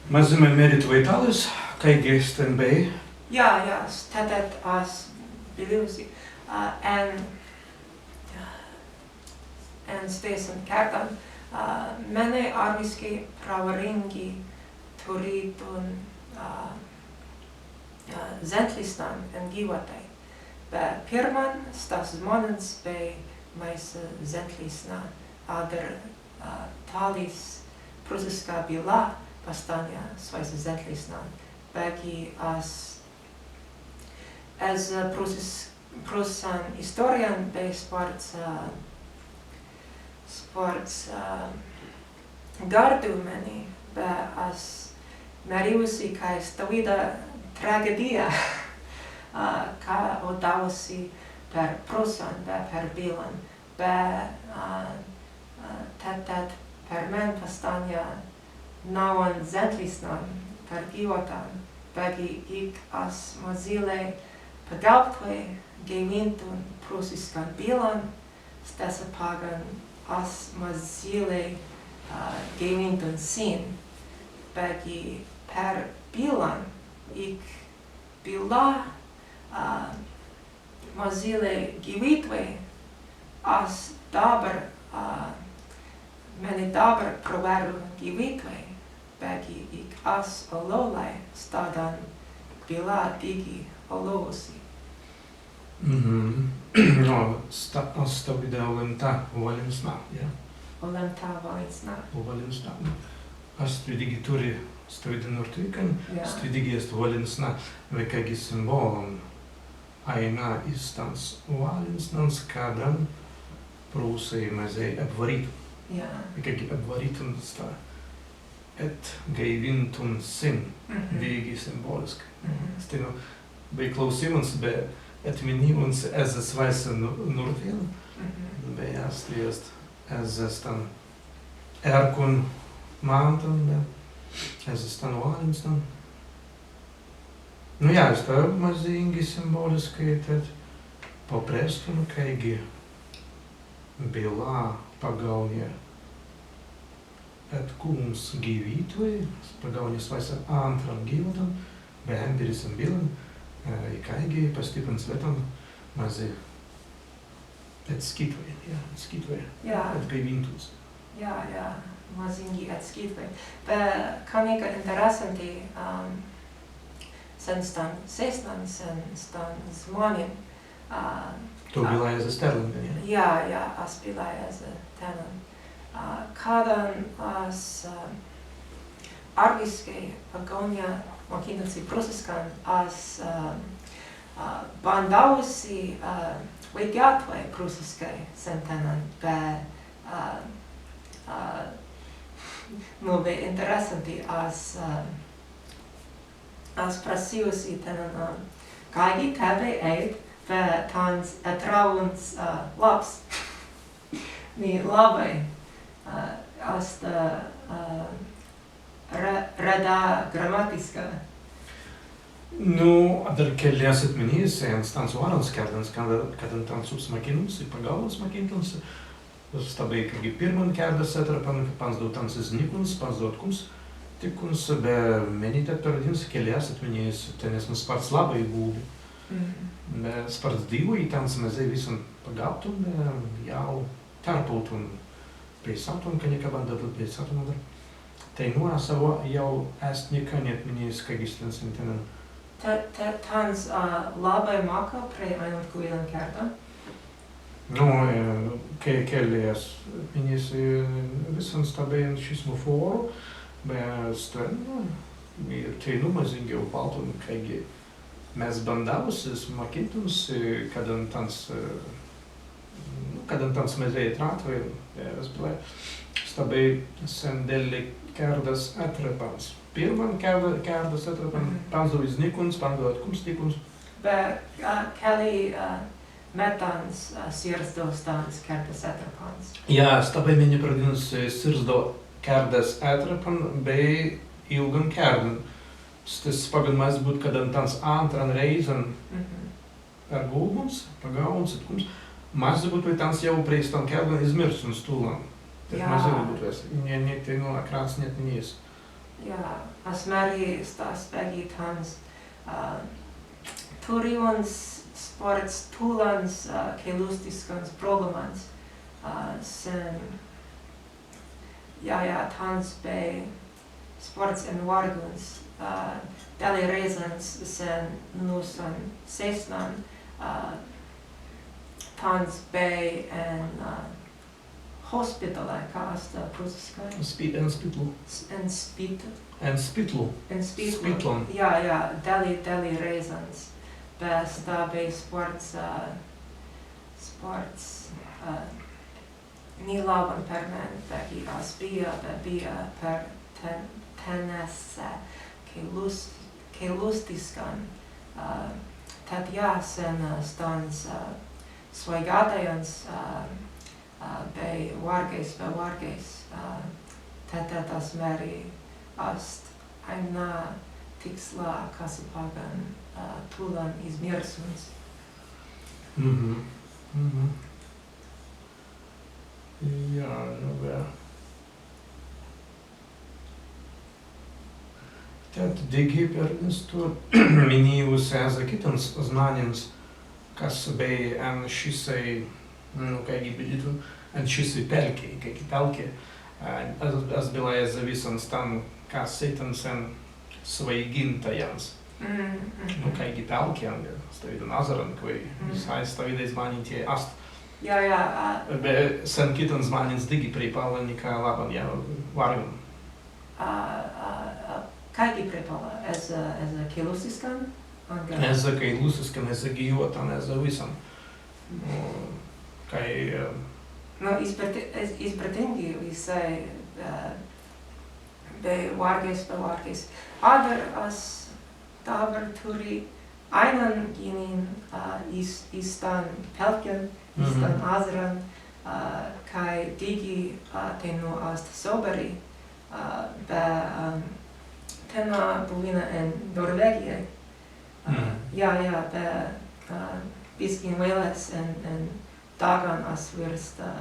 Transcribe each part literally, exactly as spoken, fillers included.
Mazīmai mēri, tu wēi tālis, kāigi sten bēi? Jā, jā, s-, tēt, tēt as bilīwusi, ā, en, en stēisan kērdan, ā, mennei arwiskai prawerīngi turītun, ā, ā, zentlisnan en gīwatai. Be pirman stas zmānents bēi maise zentlisna, adder, ā, tālis prūsiska bilā pastānja swāise zentlisnan, beggi as, ezze prūsis-, prūsan istōrijan bēi spārts, ā, spārts, ā, gardu mennei, be as mērīwusi, kāi stawīda tragēdija, ā, ka audāwusi per prūsan be per billan, be, ā, ā, tēt, tēt per men pastānja nawwan zentlisnan per gīwatan, beggi ik as mazīlai pagaūtwei gēiwintun prūsiskan billan, stesse paggan as mazīlai, ā, gēiwintun sin, beggi per billan ik bilā, ā, mazīlai gīwitwei, as dabber, ā, mennei dabber prawerru gīwitwei, beggi ik as olaūlai staddan bilā dīgi olaūwusi. Mhm. Nu, sta-, sta-, stawīda olēntā wallinsna, jā? Olēntā wallinsna. Wallinsna. Ast stwi dīgi turri stawīdan nurtwiktan, jā, stwi dīgi ast wallinsna, wē kāigi simbōlan aīna iz stans wallinsnans, kaddan prūsai mazēi apwarītun. Jā. Wē kāigi apwarītun sta etgaiwintun sin, mhm, dīgi simbōliskai. Mhm. Sti, nu, bēi klausīwuns be etminīwuns ezze swāise nu-, nurtwin, mhm, be ast, ast ezze stan ērkun mantan, be ezze stan wallinsnan. Nu jā, sta mazīngi simbōliskai, tēt paprestun, kāigi bilā pagaūnja etkūmps gīwitwei, pagaūnja swāise āntran gīwatan, be empiris en billan, ē, ikāigi pastippan swētan mazzi etskītwei, jā, etskītwei, jā, etgaiwintun. Jā, jā, mazīngi etskītwei. Be ka nika interessanti, ām, sen stan seisnan, sen stan zmānin, ā, tū bilāi ezze Stērlingan, jā? Jā, jā, as bilāi ezze tennan. Ā, kaddan as, ā, arwiskai pagaūnja mukīntun si prūsiskan, as, ā, ā, bandāwusi, ā, waidjātwei prūsiskai sen tennan, be, ā, ā, nu, bēi interessanti, as, ā, as prasīwusi tennan, ā, kāigi tebbei ēit be tāns etrāuns, ā, labs. Ni labbai, ā, ast, ā, re-, redda gramatiska. Nu, adder kelli as etminnis, en stans wārans kērdans, kaddan, kaddan tāns ups mukīntun si, pagaūlans mukīntun si, sta bēi kāigi pirman kērdas etrāpan, panzdau tāns iznikuns, panzdau etkūmps tikuns, be mennei tēt perdīns, kelli as etminnis, tenēi esmu spārts labbai gūbi. Mhm. Be spārts dīwai tāns mazēi wissan pagaūtun, be jāu tērpautun, peisātun, ka nika bandātun peisātun adder. Teinū as jāu ast nika ni etminnis, kāigi sten sen tennan. Tē-, tē-, tāns, ā, labbai māka prei aīnan kwēilan kērdan. Nu, ē, ke-, kelli as etminnis, ē, wissan sta bēi en šismu fōru, be sten, nu, teinū mazīngi aupaltun, kāigi mes bandāwusis mukīntun si, kaddan tāns, ē, nu, kaddan tāns mazēi etrātwei, ē, es bilāi, sta bēi sen delli kērdas etrāpans. Pirman kērda-, kērdas etrāpan, mhm, panzdau iznikuns, panzdau etkūmps tikuns. Be, ā, kelli, ā, mettans, ā, sirzdau stans kērdas etrāpans. Jā, sta bēi mennei perdīns, ē, sirzdau kērdas etrāpan bēi ilgan kērdan. Stesse paggan mazzi būt, kaddan tāns āntran rēizan, mhm, pergulbuns, pagaūuns etkūmps, mazzi būtwei tāns jāu prei stan kērdan izmirsuns tūlan. Tēt, jā, mazzi būtwei, ni, ni teinū akrāts ni etminnis. Jā, As mēri sta as beggi tāns, ā, turīwuns spārts tūlans, ā, keīlustiskans problēmans, ā, sen, jā, jā, tāns bēi spārts en wārguns, ā, delli rēizans sen nūsan sēisnan, ā, tāns bēi en, ā, hospitalai, ka ast, ā, prūsiskai? Spi-, en spitlu. S-, en spit-, En spitlu. En spitlu. Spitlan. Jā, jā, delli, delli rēizans. Be sta bēi spārts, ā, spārts, ā, ni labban per men, beggi as bijja, be bijja per ten-, tenesse keīlus-, keīlustiskan, ā, tēt jā, sen, ā, stans, ā, swaigātajans, ā, ā, bēi wārgais, be wārgais, ā, tēt, tēt as mēri ast aīna tikslā, kas paggan, ā, tūlan izmīrsuns. Mhm. Mhm. Jā, nu, be. Tēt dīgi perwīnstu minīwusi ezze kitans zmānins, kas bēi en šissei, nu, kāigi bilītun, en šissei pelkei, kāigi pelkei. Ā, as, as bilāi ezze wissan stan, kas seītans en swaigintājans. Mm, mhm. Nu, kāigi pelkei, anga stawīdan azzaran, kwēi wisāi stawīdai zmānentei ast. Jā, jā, ā. Be sen kitans zmānins dīgi preipalla nika labban, jā, wārgan. Ā, ā, ā, kāigi preipalla? Ezze, ezze keīlustiskan? Anga? Ezze keīlustiskan, ezze gijjotan, ezze wissan. Mm. Nu, kāi, ā, nu, izpret-, iz-, izpretingi wisāi, ā, bēi wārgais, bēi wārgais. Adder as dabber turri aīnan ginnin, ā, iz, iz stan pelkin, iz stan azzaran, ā, kāi dīgi, ā, tenū ast sōberi, ā, be, ā, tenā buwinna en Norwēgijai. Ā, jā, jā, be, ā, biskin wailāis en, en daggan as wīrst, ā,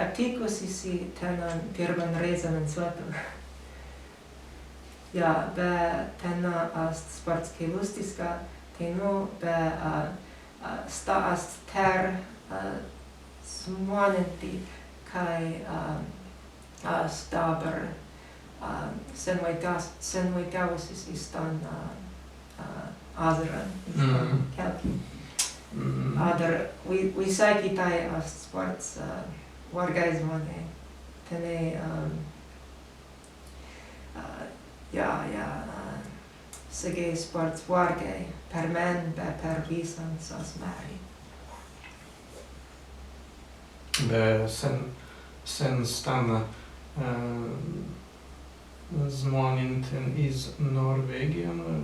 aptikusi si tennan pirman rēizan en swētu. Jā, be tenā ast spārts keīlustiska, tenū be, ā, ā, sta ast tēr, ā, zmānentei, kāi, ā, ā, sta dabber, ā, senwaitjā-, senwaitjāwusis iz stan, ā, ā, azzaran, iz stan kelkin. Adder wi-, wisāi kitāi ast spārts, ā, wārgai zmānei. Tenēi, ā, Ā, jā, jā, ā, segēi spārts wārgai per men be per wissans, as mēri. Be sen, sen stan, ā, zmānintei iz Norwēgijan, ā,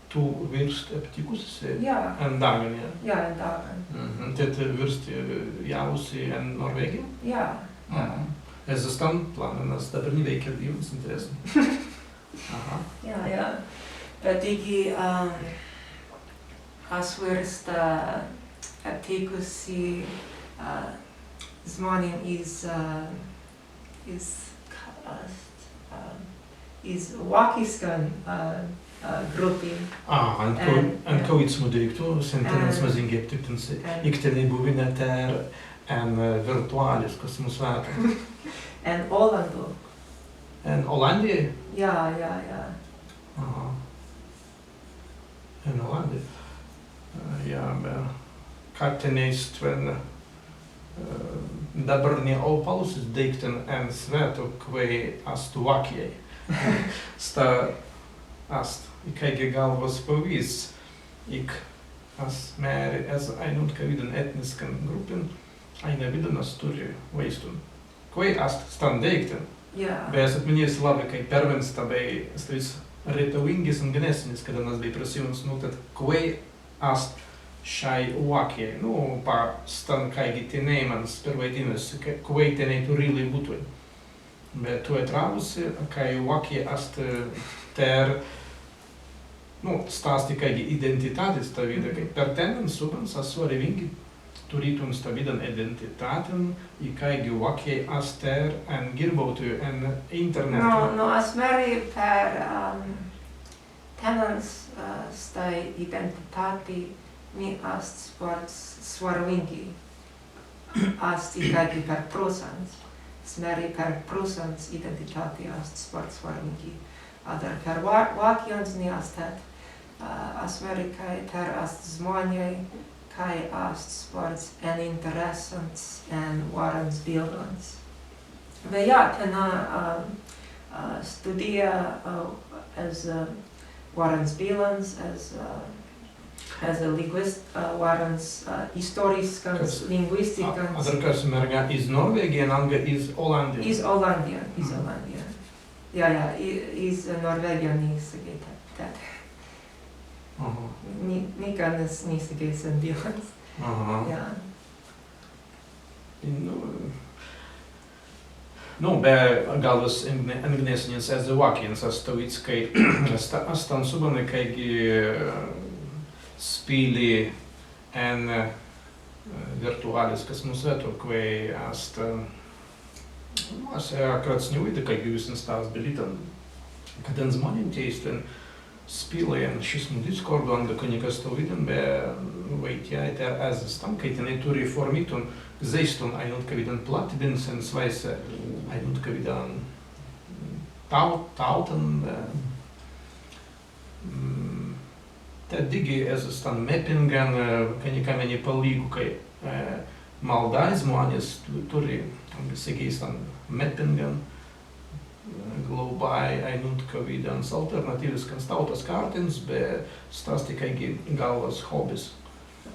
Tū wīrst aptikusi si? Jā. En daggan, jā? Jā, en daggan. Mhm. Tēt wīrst, ē, jāusi en Norwēgijan? Jā. Mhm. Ezze stan plānan, as dabber ni wēi kērdiwuns, interessantan. Aha. Jā, jā. Bet dīgi, ā, as wīrst, ā, aptikusi, ā, zmānin iz, ā, Iz ka-, ast, ā, iz wakkiskan, ā, ā, gruppin. Ā, en kawīdsmu deīktu, sen tennan mazīngi aptiktun si, ik tenēi buwinna tēr en, ā, wirtuālisku swētu. En Ollandu. En Ollandijai? Jā, jā, jā. Aha. En Ollandijai. Ā, jā, be, ka tenēi stwen, ā, dabber ni aupallusis deīktan en swētu, kwēi ast Wakkijai. Sta ast ikāigi galwas pawīsts, ik as mēri ezze ainuntkawīdan etniskan gruppin, aīnan widānai turri waīstun. Kwēi ast stan deīktan. Jā. Be as etminnisku labbai, kāi perwīnsta bēi stawīds retawīngis gnesenis, kaddan as bēi prasīwuns, nu, tēt kwēi ast šai Wakkijai, nu, pa stan kāigi tenēimans perwaidinna si, ka-, kwēi tenēi turīlai būtwei. Be tū etrāwusi, kāi Wakkija ast, ē, tēr Nu, sta ast ikāigi identitāte stawīda, kāi per tennan subbans ast swarewīngi turītun stawīdan identitātin, ikāigi Wakkijai ast tēr en girbautwei, en internetu. Nu, nu, as mēri per, ā, Tennans, ā, stāi identitāti ni ast spārts swarwīngi. Ast ikāigi per prūsans. As mēri per prūsans identitāti ast spārts swarwīngi. Adder per wa-, wākjans ni ast tēt. Ā, as mēri kāi tēr ast zmānei, kāi ast spārts eninteressants en wārans billans. Be jā, tenā, ā, ā, studijā, ā, ezze, ā, wārans billans, ezze, ā, ezze, ā, linguist-, ā, wārans, ā, istōriskans, kas, lingwistikans. Adder kas mērga iz Norwēgijan anga iz Olandijan? Iz Olandijan, iz Olandijan. Jā, jā, i-, iz Norwēgijan ni segēi tēt, tēt. Aha. Ni-, nika ni segēi sen billans. Aha. Jā. Nu, nu, be galwas en-, engdesnis ezze wākjans, as tēt, kāi sta-, as stan subban kāigi, ā, spīli en, ā, wirtuāliskas muzetu, kwēi ast, ā, nu, as, ā, akrats ni waīda, kāigi wissan sta bilītan, kaddan zmānentei stwen spīlai en šismu Discordu anga ka nika stawīdan, be, nu, waitjāi tēr ezze stan, kāi tenēi turri formītun, zēistun ainuntkawīdan plattibinsnan swāise, ainuntkawīdan tau-, tāutan, be, mm, tēt dīgi ezze stan mappingan, ā, ka nika mennei palīgu, kāi, ā, maldāi zmānes tu-, turri, anga segēi stan mappingan, ā, glaubāi ainuntkawīdans alternatīwiskans tāutas kārtins, be sta ast ikāigi galwas hobis.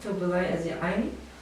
Tū bilāi ezze aīni?